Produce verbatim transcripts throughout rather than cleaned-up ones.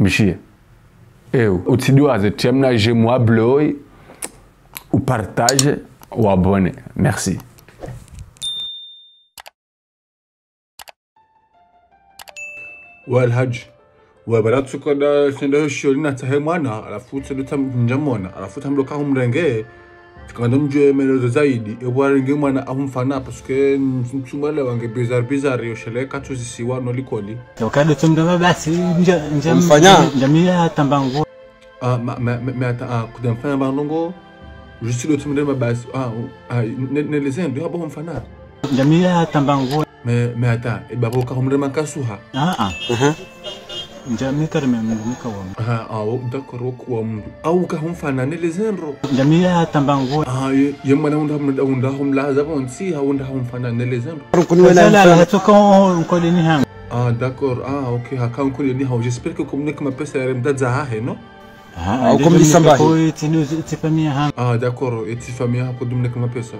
Mishie. Eu, utsidjuwa ze tiamna j'aime wa bleu, u partage, u abonne. Merci. Wa Alhadji, wa baratsu koda senda yo shioni na tsahe mwana, halafu tsendo tsa mdja mwana, halafu tsa mloka humrenge, tsikanda mdjuwe melezo zaidi, ewa renge mwana ahumfana, parce que ntsumwelewa nge bizarre bizarre yo shele katsu zisiwa no likoli. Yo kado tsumdama basi, ndja, ndja, umfanya? Ndja mila tamba nguo. Ah, ma, ma, ma, mais attends, ah, kuda mfanya ba ndrongo, juste lo tsumrema basi, ah, ah, ne, ne lezendro, haba humfana. Ndja mila tamba nguo. Mais, mais attends, e baba uka humrema kasuha. Ah, ah. Mhm. Ndja mika reme mndru mika wa mndru. Ah, ah, o, d'accord, o kuwa mndru. Ah, uka humfana ne lezendro. Ndja mila tamba nguo. Ah, ye, ye mwana unda, unda, unda humlaza pvontsi, ha unda humfana ne lezendro. Kuni wena mfana. Hatoka o, o, nkoleni hangu. Ah, d'accord. Ah, ok, haka nkoleni hangu. J'espère que comme neka mapesa ya remdadza hahe, non? Ah, ah, au comme ndjo disamba mnika he. Ko eti nu, eti famille hangu. Ah, d'accord, eti famille hangu dumne kama pesa.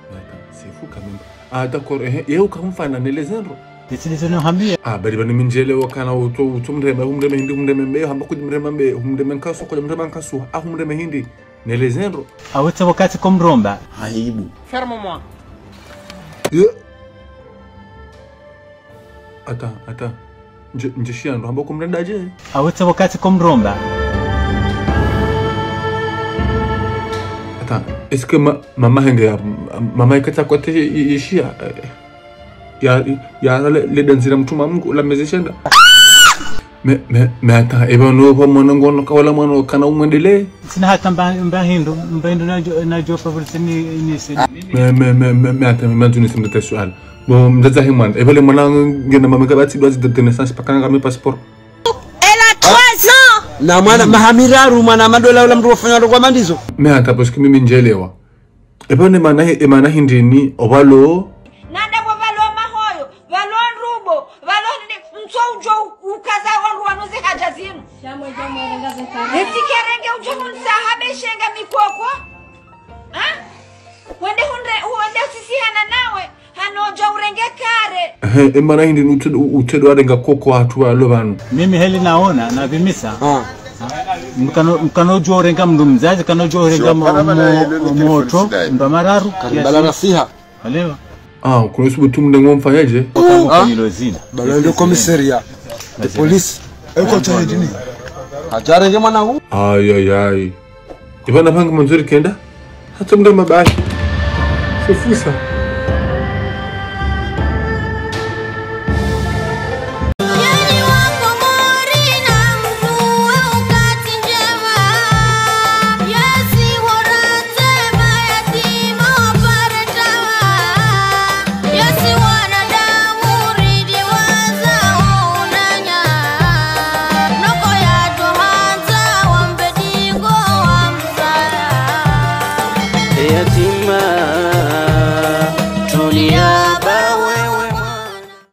Attends, c'est fou quand même. Ah, d'accord, eh, eh, uka humfana ne lezendro. Eti lezendro hambia. Ah, bali bani mindjele wakana uto, uto mrema, humrema hindri, humrema mbe, hamba kudi mrema mbe, humrema nkasu, kudi mrema nkasu, ah, humrema hindri, ne lezendro. Awetse wakati komromba. Aibu. Ferme-moi. Yeah. Attends, attends. Ndje, ndje shiya ndo hamba kumrenda dje? Awetse wakati komromba. Attends, est-ce que ma, mama henge ya, mama ikata kote i, i, ishiya, eh, ya, ya, le, le danzira mtuma Mungu, la meze shenda? Mais, mais, mais attends, eba no, kwa mwana ngono, kawala mwana, kana umwendele? Sina hata mba, mba hindru, mba hindru na jo, na jo favoriser ni, ni se. Mais, mais, mais, mais, mais attends, mais, mais, mais, mais, mais, mais, Bon, mdzadze he mwana. Epvale mwana ngena mameka batsi dwa zi date de naissance paka ngame passeport. Elle a trois ans. Na mwana maha miraru mwana madola ula mndru wafanya ndo kwa mandizo. Mais attends, parce que mimi ndjelewa. Epvale mana, e mana hindrini, opvalo. Nanda bo pvalo mahoyo, pvalo ndrubo, pvalo ndi, ntso udjo u-, ukaza wandru wanu ze haja zinu. Jamwe, jamwe, renga ze kara. Eti kerenge udjo hunsa habe shenga mikoko. Ha? Wende hundre, wende usisihana nawe, hano dja urenge kare. Ehe, e mana hindrini utsedo, utsedo warenga koko hatru walo pvanu. Mimi heli naona, na pvimisa. Ah. Ha? Mkano, mkano djo urenga mndru mdzadze, kano djo urenga mo-, mo-, moto, mba mararu, karibala kiasi. Rasiha. Walewa. Ah, kuno subutu mndru ngo mfanyaje? Kwa mfanyilo zina. Bala ndo commissariat de police. Eko tayari ni. Hajarenge mwana hu? Ay, ay, ay. Ipvana panga manzuri kenda? Hata mndru mabaya. Sefusa.